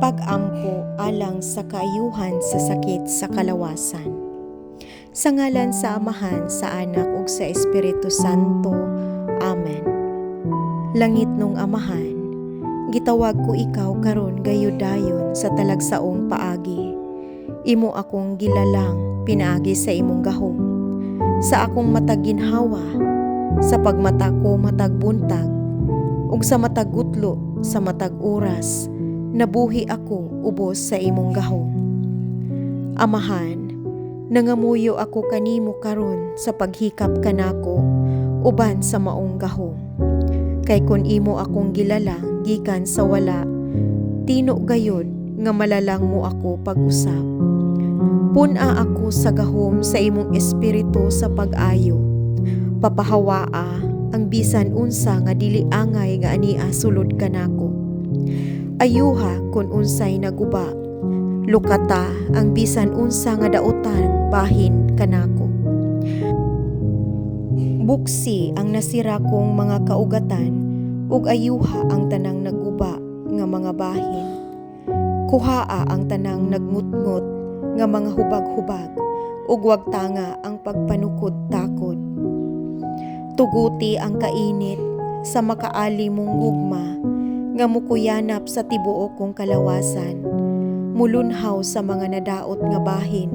Pag-ampo alang sa kaayuhan sa sakit sa kalawasan. Sa ngalan sa Amahan, sa Anak ug sa Espiritu Santo. Amen. Langitnong Amahan, gitawag ko ikaw karon gayud dayon sa talagsaong paagi. Imo akong gilalang pinaagi sa imong gahom. Sa akong matag ginhawa, sa pagmata ko matag buntag, ug sa matag gutlo sa matag oras, nabuhi ako ubos sa imong gahom. Amahan, nangamuyo ako kanimo karon sa paghikap kanako uban sa maong gahom. Kay kon imo akong gilalang gikan sa wala, tino gayud nga malalang mo ako pag-usab. Pun-a ako sa gahom sa imong Espiritu sa pag-ayo. Papahawaa ang bisan unsa nga dili angay nga ania sulod kanako. Ayuha kon unsay naguba. Lukata ang bisan unsa nga daotang bahin kanako. Buksi ang nasira kong mga kaugatan ug ayuha ang tanang naguba nga mga bahin. Kuhaa ang tanang nagngutngot nga mga hubag-hubag ug wag tanga ang pagpanukod takod. Tuguti ang kainit sa makaali mong gugma nga mukuyanap sa tibuok kong kalawasan, mulunhaw sa mga nadaot nga bahin,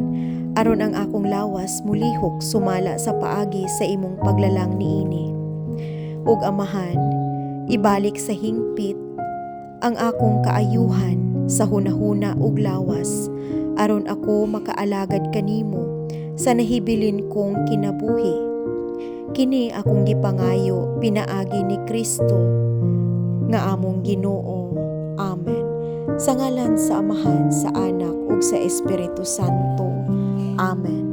aron ang akong lawas mulihok sumala sa paagi sa imong paglalang niini. Ug Amahan, ibalik sa hingpit ang akong kaayuhan sa hunahuna ug lawas, aron ako makaalagad kanimo sa nahibilin kong kinabuhi. Kini akong gipangayo pinaagi ni Kristo nga among Ginoo. Amen. Sa ngalan sa Amahan, sa Anak ug sa Espiritu Santo. Amen.